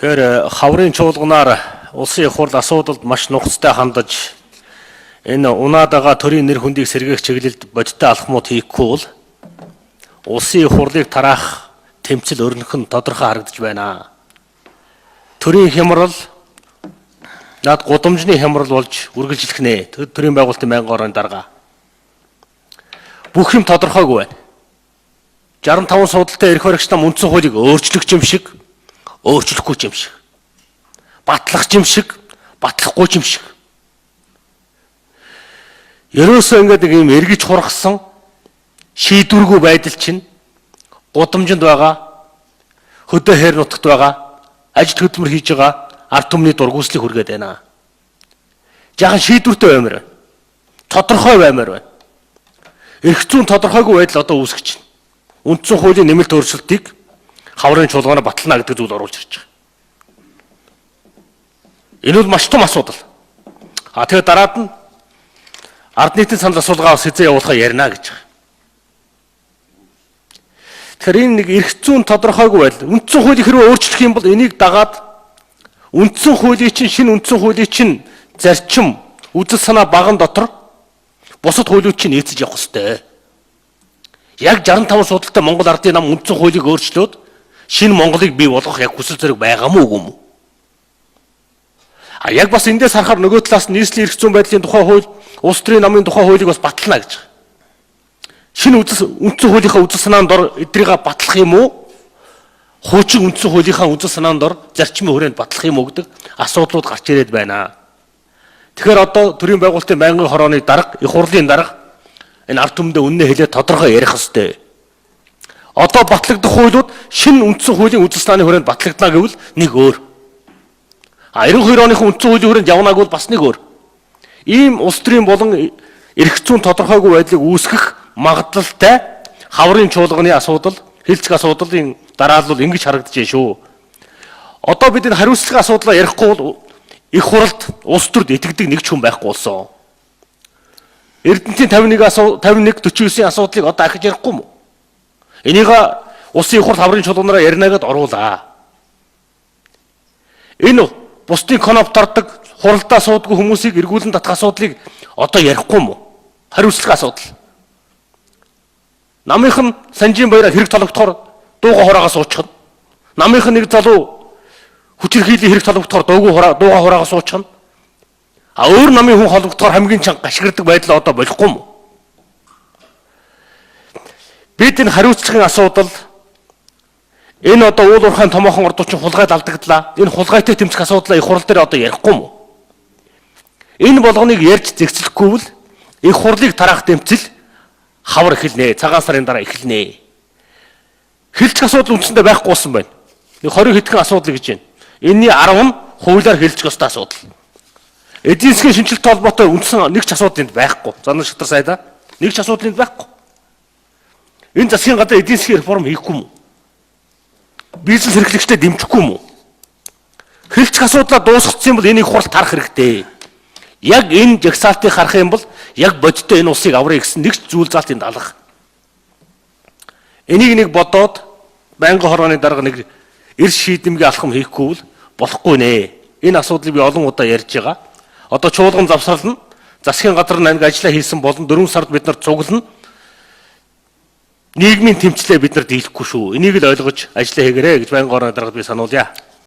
Тэгэхээр хаврын чуулганаар улсын их хурл асуудалд маш нухацтай хандаж энэ унаад байгаа төрийн нэр хүндийг сэргээх чиглэлд бодиттой алхмууд хийхгүй бол улсын их хурлыг тараах тэмцэл өрнөх нь тодорхой харагдаж байна. Төрийн хямрал над гудамжны хямрал болж үргэлжлэх нэ. Төрийн байгуулалтын байнгын орооны дарга. Бүх юм тодорхойгүй байна. 65 суудалтай эрх баригч нам үндсэн хуулийг өөрчлөх юм шиг, өөрчлөхгүй юм шиг. Батлах юм шиг, батлахгүй юм шиг. Ерөөсөө ингээд нэг юм эргэж хургасан шийдвэргүй байдал чинь гудамжинд байгаа, хөдөө хээр нутагт байгаа, ажил хөдөлмөр хийж байгаа ард түмний дургүйцлийг хүргээд байна. Жаахан шийдвэртэй баймаар байна. Тодорхой баймаар байна. Эрх зүйн тодорхойгүй байдал одоо үүсгэж байна. Үндсэн хуулийн нэмэлт өөрчлөлтийг хаврын чуулганаар батлана гэдэг зүйл оруулж ирж байгаа. Энэ бол маш том асуудал. А тэгээ дараад нь ард нийтийн санал асуулгаа бас хэзээ явуулахаа ярина гэж байгаа. Тэгэхээр энэ нэг эрх зүйн тодорхойгүй байдал. Үндсэн хуулийг хэрвээ өөрчлөх юм бол энийг дагаад үндсэн хуулийн чинь шинэ үндсэн хуулийн чинь зарчим үзэл санаа баган дотор бусад хуулиуд чинь нийцэж явах ёстой. Яг 65 суудалтай Монгол ардын нам үндсэн хуулийг өөрчлөөд шинэ Монголыг бий болгох яг хүсэл зориг байгаа мó үгүй юм уу? А яг бас эндээс харахаар нөгөө талаас нь нийслэлийн эрх зүйн байдлын тухай хууль, улс төрийн намын тухай хуулийг бас батлана гэж байгаа. Шинэ үзэл үндсэн хуулийнхаа үзэл санаанд дор эдрийг батлах юм уу? Хуучин үндсэн хуулийнхаа үзэл санаанд дор зарчмын хүрээнд батлах юм уу гэдэг асуудлууд гарч ирээд байна. Тэгэхээр одоо төрийн байгуулалтын байнгын хорооны дарга, их хурлын дарга энэ ард түмэндээ үнэнээ хэлээд тодорхой ярих ёстой. Одоо батлагдах хуулиуд шинэ үндсэн хуулийн үзэл санааны хүрээнд батлагдана гэвэл нэг өөр. А 92 оныхон үндсэн хуулийн хүрээнд явна гэвэл бас нэг өөр. Ийм улс төрийн болон эрх зүйн тодорхойгүй байдлыг үүсгэх магадлалтай хаврын чуулганы асуудал, хэлцэх асуудлын дараалал ингэж харагдаж байна шүү. Одоо бид энэ хариуцлагын асуудлаа ярихгүй бол их хуралд улс төрд итгэдэг нэг ч хүн байхгүй болсон. Эрдэнтийн 51 51 49-ийн асуудлыг одоо ахиж ярихгүй юм уу? Энийг улсын их хурл хаврын чуулганаараа ярина гэдээ оруулаа. Энэ бусдын коноп тардаг, хуралдаа суудгүй хүмүүсийг эргүүлэн татах асуудлыг одоо ярихгүй юм уу? Хариуцлагын асуудал. Намынх нь Санжийн баяраар хэрэг толгодохоор дууга хураага суучихна. Намынх нь нэг залуу хүчирхийллийн хэрэг толгодохоор дууга хураага суучихна. А өөр намын хүн холбогдохоор хамгийн чанга гашгирдаг байдал одоо болохгүй юм уу? Бид энэ хариуцлагын асуудал энэ одоо уул уурхайн томоохон ордуучин хулгайд алдагдлаа. Энэ хулгайтай тэмцэх асуудлаа их хурал дээр одоо ярихгүй юм уу? Энэ болгоныг ярьж зэгцлэхгүй бол их хурлыг тараах тэмцэл хавар эхэлнэ. Цагаан сарын дараа эхэлнэ. Хэлцэх асуудал үндсэндээ байхгүй болсон байна. Нэг 20 хэдхэн асуудал гэж байна. Энийний 10 нь хуулиар хэлцэх ёстой асуудал. Эдийн засгийн шинжилэлт холбоотой үндсэн нэг ч асуудал энд байхгүй. Занан шатар сайдаа нэг ч асуудал энд байхгүй. Энэ засгийн газар эдийн засгийн реформ хийхгүй юм уу? Бизнес эрхлэгчдэд дэмжихгүй юм уу? Хэлцэх асуудлаа дуусгацсан бол энийг хурал тарах хэрэгтэй. Яг энэ жагсаалтыг харах юм бол яг бодиттой энэ улсыг аврах гэсэн нэг ч зүйл заалт энд алга. Энийг нэг бодоод байнгын хорооны дарга нэг эрс шийдэмгийн алхам хийхгүй бол болохгүй нэ. Энэ асуудлыг би олон удаа ярьж байгаа. Одоо чуулган завсарлана. Засгийн газар нэг ажиллаа хийсэн болон 4 сард бид нар цуглана. Нийгмийн тэмцлээ бид нар дийлэхгүй шүү. Энийг л ойлгож ажиллаа хийгээрэй гэж байнгын хорооны даргад би сануулъя.